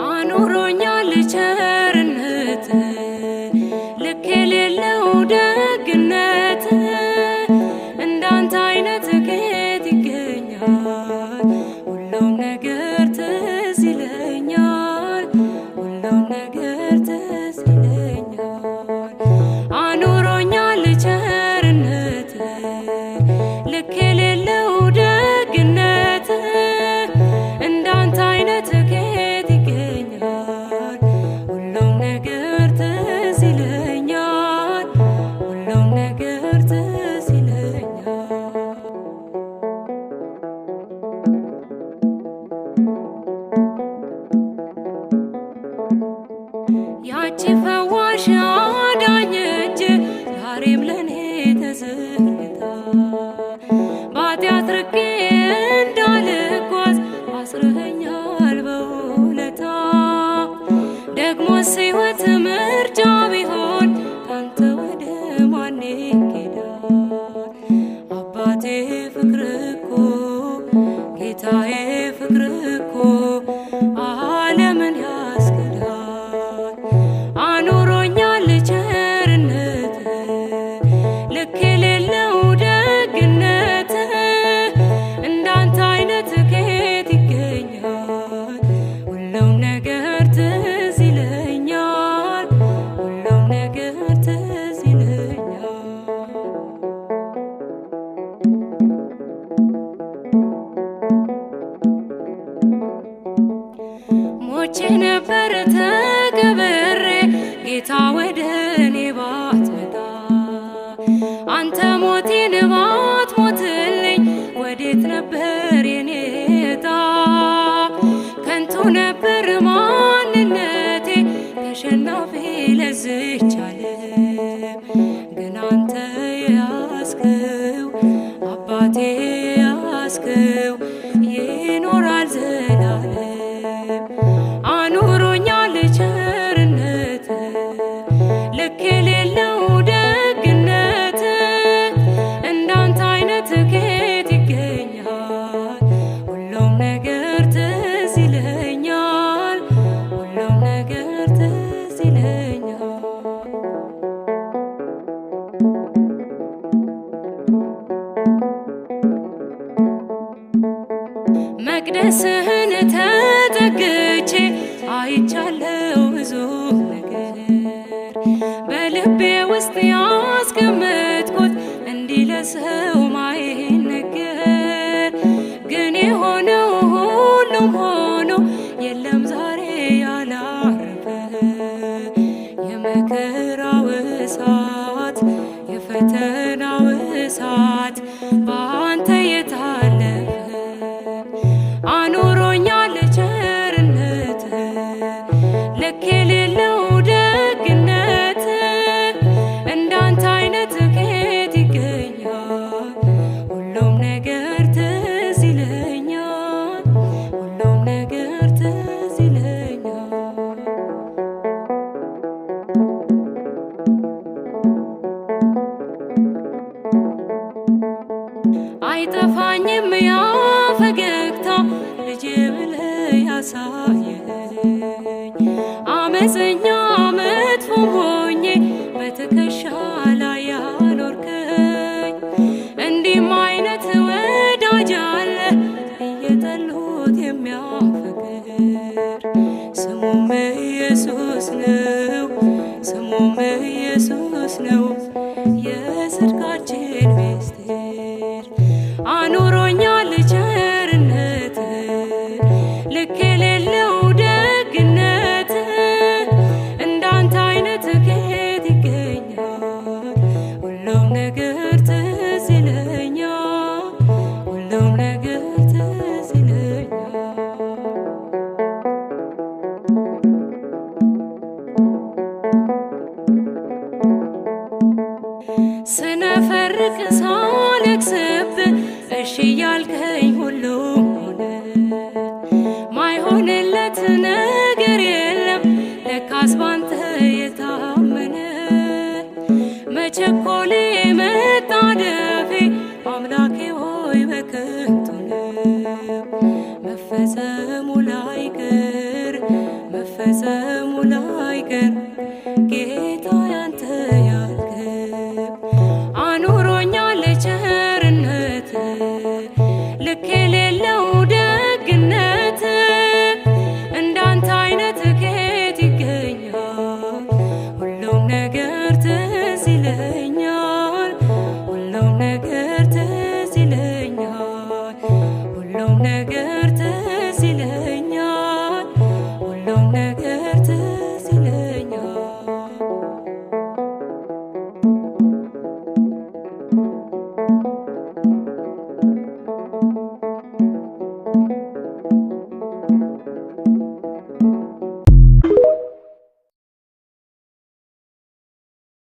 አኑሮኛል ቸርነት ልክ የሌለው ደግነት እንዳንተ አይነት ከየት ይገኛል? ሁሉም ነገር ትዝ ይለኛል፣ ሁሉም ነገር ትዝ ይለኛል። አኑሮኛል ቸርነት ልክ የሌለው ደግነት እንዳንተ አይነት ከየት ይገኛል? ሁሉም ነገር ትዝ ይለኛል፣ ሁሉም ነገር ትዝ ይለኛል። ያቺ ፈዋሽ አዳኝ እጅ ዛሬም ለኔ ተዘርግታ በኃጢአት ርቄ እንዳልጓዝ አስረኸኛል በውለታ። ደግሞስ ሕይወት ምርጫ ቢሆን ካንተ ወደ ማን ይኬዳል? አባቴ ፍቅር እኮ ጌታዬ ፍቅር እኮ ዓለምን ያስክዳል። አኑሮኛል ቸርነት ልክ የሌለው ደግነት እንዳንተ አይነት ከየት ይገኛል? ሁሉም ነገር ትዝ ይለኛል፣ ሁሉም ነገር ትዝ ይለኛል። ሞቼ ነበር ተቀብሬ ጌታ ወደ እኔ ባትመጣ፣ አንተ ሞቴን ባትሞትልኝ ወዴት ነበር የኔ ዕጣ? ከንቱ ነበር ማንነቴ ተሸናፊ ለዝች ዓለም። ግን አንተ ያስከው አባቴ ያስከው ይኖራል ዘላለም። አኑሮኛል ቸርነት ልክ የሌለው ደግነት እንዳንተ አይነት ከየት ይገኛል? ሁሉም ነገር ትዝ ይለኛል፣ ሁሉም ነገር ትዝ ይለኛል። መቅደስህን ተጠግቼ አይቻለው ብዙ ነገር በልቤ ውስጥ ያስቀመጥኩት እንዲህ ለሰው ማይነገር ግን የሆነው ሁሉም ሆኖ የለም ዛሬ ያላረፈ የመከራው እሳት የፈተናው እሳት በአንተ የታለፈ። አኑሮኛል ቸርነት ልክ የሌለው ደግነት እንዳንተ አይነት ከየት ይገኛል? ሁሉም ነገር ትዝ ይለኛል፣ ሁሉም ነገር ትዝ ይለኛል። አይጠፋኝም ያ ፈገግታ ልጄ ብለህ ያሳየኸኝ አመፀኛ መጥፎ ሆኜ በትከሻ ላይ ያኖርከኝ። እንዲህም አይነት ወዳጅ አለ እየጠሉት የሚያፈቅር ስሙም ኢየሱስ ነው፣ ስሙም ኢየሱስ ነው የጽድቃችን ምስጢር። አኑሮኛል ቸርነት ልክ የሌለው ደግነት እንዳንተ አይነት ከየት ይገኛል? ሁሉም ነገር ትዝ ይለኛል፣ ሁሉም ነገር ትዝ ይለኛል። ጌታ ያንተ ያልከው አኑሮኛል ቸርነት ልክ የሌለው ደግነት። እንዳንተ አይነት ከየት ይገኛል? ሁሉም ነገር